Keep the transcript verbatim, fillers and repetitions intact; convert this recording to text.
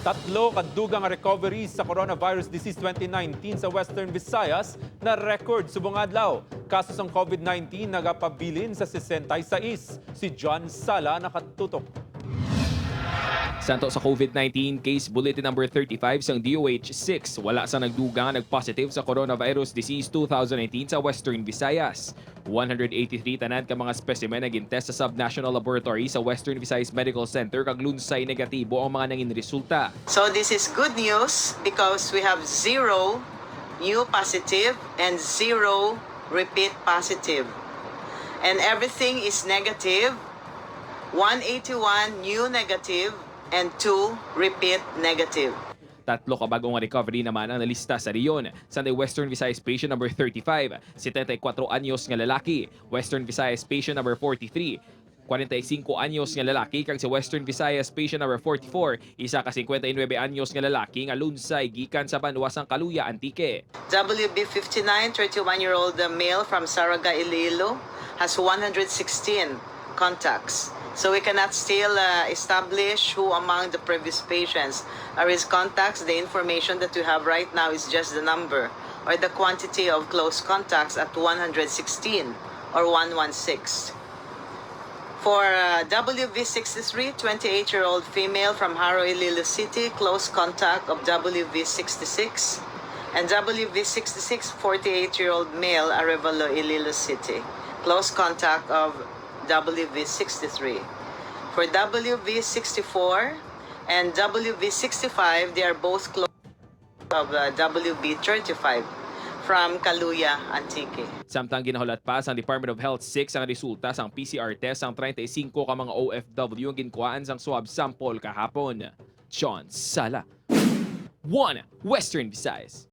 Tatlo ka dugang nga recoveries sa coronavirus disease twenty nineteen sa Western Visayas na record subong adlaw. Kaso sang COVID nineteen nagapabilin sa sesenta y seis. Si John Sala nakatutok. Santo sa COVID nineteen case bulletin number thirty-five sang D O H six, wala sa nagdugang nga nag-positive sa coronavirus disease two thousand nineteen sa Western Visayas. One hundred eighty-three tanan ka mga specimen nagin-test sa Subnational Laboratory sa Western Visayas Medical Center kag lunsay negatibo ang mga nangin resulta. So this is good news because we have zero new positive and zero repeat positive. And everything is negative. One eighty-one new negative and two repeat negative. Tatlo ka bag-o nga recovery naman ang nalista sa rehiyon. Sanday Western Visayas patient number thirty-five, setenta y kuatro anyos nga lalaki. Western Visayas patient number forty-three, kwarenta y singko anyos nga lalaki, kag sa Western Visayas patient number forty-four, isa ka singkwenta y nuebe anyos nga lalaki nga lunsay gikan sa banwa sang Caluya, Antique. W B fifty-nine, thirty-one-year-old male from Saraga, Iloilo, has one hundred sixteen contacts. So we cannot still uh, establish who among the previous patients are his contacts. The information that we have right now is just the number or the quantity of close contacts at one hundred sixteen or one one six. For uh, W V sixty-three, twenty-eight-year-old female from Jaro, Iloilo City, close contact of W V sixty-six, and W V sixty-six, forty-eight-year-old male, Arevalo, Iloilo City, close contact of W V sixty-three. For W V sixty-four and W V sixty-five, they are both close of uh, W V thirty-five from Caluya, Antique. Samtang ginahulat pa sang Department of Health six ang resulta sang P C R test sang treinta y cinco ka mga O F W ang ginkuhaan sang swab sample kahapon. John Sala, One Western Visayas.